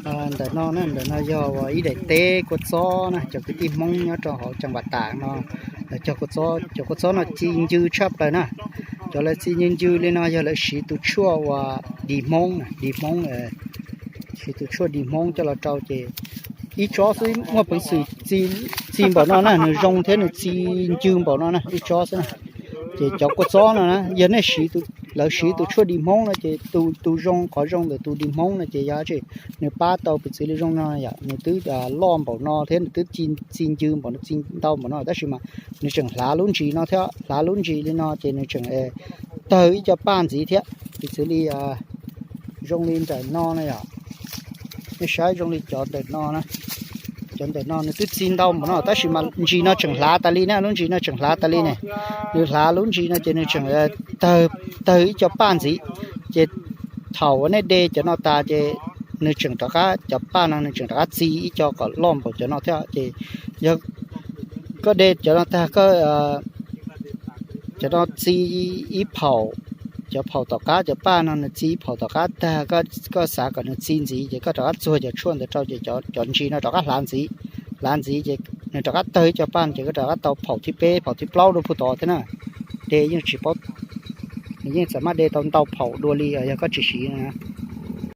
Ntawm no na, ntawm no yog uas ib daim teb kua txob na, cov kwv tij Hmoob nyob rau hauv Cees Vam Tas no, lawv cog kua txob, cov kua txob no ci ncw tshaj plaws na. Cov lawv ci ncw ncw li no yog lawv siv tus tshuaj uas dig Hmoob, dig Hmoob, siv tus tshuaj dig Hmoob coj los rau ces ib tsob xwb muaj peev xwm txi npaum no na, nws zoo thiab nws txi ncw npaum no na, ib tsob xwb na. Ces cov kua txob no na, yog nej siv, lawv siv tus tshuaj dig Hmoob no ces tus, tus zoo, qhov zoo ntawm tus dig Hmoob no ces yog tsi, nws pab tau piv txwv li zoo no yom, nws twb loj npaum no thiab nws twb txi ncw npaum no, txi ntau npaum no tab sis mas nws tseem hlav lub ntsis no thiab, hlav lub ntsis li no ces nws tseem tawg ib co paj ntxiv thiab. Piv txwv li zoo li ntawm no na yom, nej saib zoo li cov ntawm no na, cov ntawm no nws twb txi ntau npaum no tab sis mas ntsis no tseem hlav tas li na, lub ntsis no tseem hlav tas li ne. Nws hlav lub ntsis no ces nws tseem tawg ib co paj ntxiv, ces thaum uas nej de cov no tas ces nws tseem rov qab, cov paj no nws tseem rov qab txi ib co kom loj npaum cov no thiab ces yog koj de cov no tag, cov no txi ib phaum, cov phaum tom qab, cov paj no nws txi ib phaum tom qab tag, koj xav kom nws txi ntxiv ces koj rov qab txuag cov tshuaj ntawd rau ces cov ntsis no rov qab hlav ntxiv, hlav ntxiv ces nws rov qab tawg ib co paj ces koj rov qab tau phaum thib peb, phaum thib plaub dua puag tod thiab na. De yeej tsis paub, nws yeej txawm maj de tau ntau phaum dua li yog koj tsis siv no.